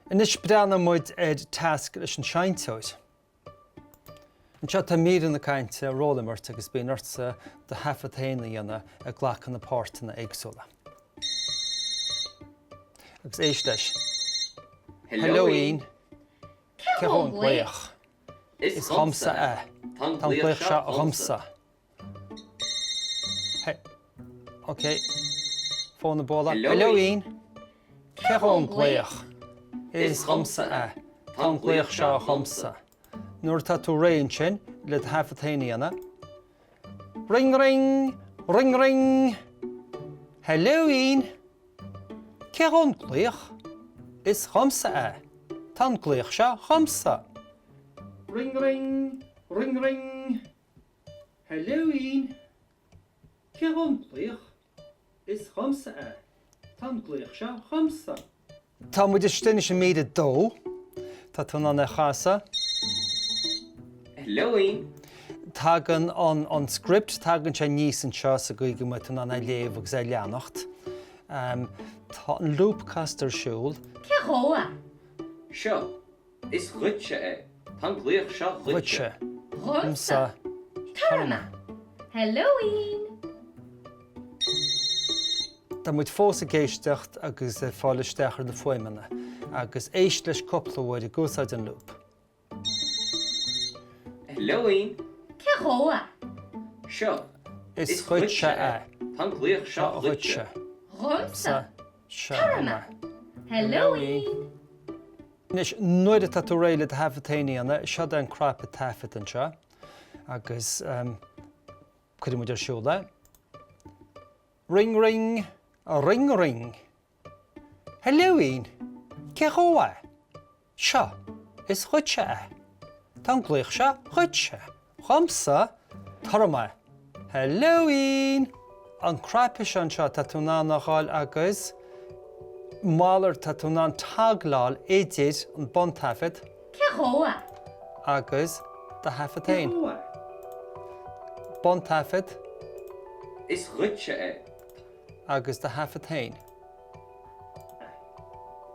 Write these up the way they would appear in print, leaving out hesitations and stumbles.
Anois breathnóidh muid ar tasc leis an seinnteoir. Anseo tá míreanna cainte, rólimirt agus bíonn ortsa do thaifead féin a dhéanamh ag glacadh na páirteanna éagsúla. Agus éist leis. Helloín! Cé dhó an glaoch? Is dhomsa é. Tá an glaoch seo dhomsa. Hey. Ok. Fón ag bualadh. Helloín! Cé dhó an glaoch? Is dhomsa é. Tá an glaoch seo dhomsa. Nuair atá tú réidh ansin le do thaifead féin a dhéanamh. Ring ring! Ring ring! Helloín! Cé dhó an glaoch? Is dhomsa é. Tá an glaoch seo dhomsa. Ring ring! Ring ring! Helloín! Cé dhó an glaoch? Is dhomsa é. Tá an glaoch seo dhomsa. Tá muid istigh anois i mír 2. Tá tú in ann é a chasadh. Helloín! Tagann an an script, tagann sé aníos anseo sa gcaoi go mbeidh tú in ann é a léamh agus é a leanacht. Tá an loop casta ar siúl. Cé dhó é? Seo. Is dhuitse é. Tá an glaoch seo dhuitse. Dhomsa. Tabhair dom é. Helloín! Tá muid fós ag éisteacht agus ag fáil isteach ar na fuaimeanna agus éist leis cúpla uair ag úsáid an loop. Helloín! Cé dhó é? Seo. Is dhuitse é. Tá an glaoch seo dhuitse. Dhomsa. Tabhair dom é. Helloín! Anois, nuair atá tú réidh le do thaifead féin a dhéanamh, seo é an cnaipe taifead anseo agus cuirfidh muid ar siúl é. Ring ring, ring ring. Helloín! Cé dhó é? Seo, is dhuitse é. Tá an glaoch seo dhuitse. Dhomsa, tabhair dom é. Helloín! An cnaipe seo anseo, tá tú in ann a ghabháil agus malairt, tá tú in ann toggleáil idir an buntaifead. Cé dhó é? Agus do thaifead féin. Cé dhó é? Buntaifead. Is dhuitse é. Agus do thaifead féin.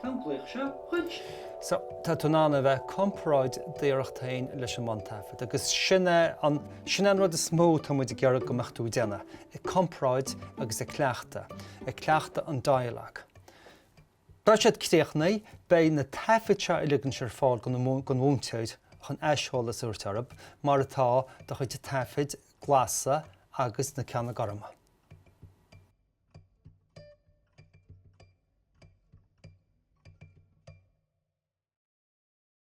Tá an glaoch seo dhuit. So, tá tú in ann a bheith ag comparáid d'iarracht féin leis an mbuntaifead agus sin é an, sin é an rud is mó atá muid ag iarraidh go mbeadh tú ag déanamh, ag comparáid agus ag cleachtadh, ag cleachtadh an dialogue. Beidh siad críochnaithe, beidh na taifid seo uilig anois ar fáil don mhúinteoir chun aiseolas a thabhairt orthu, mar atá do chuid taifid glasa agus na ceanna gorma.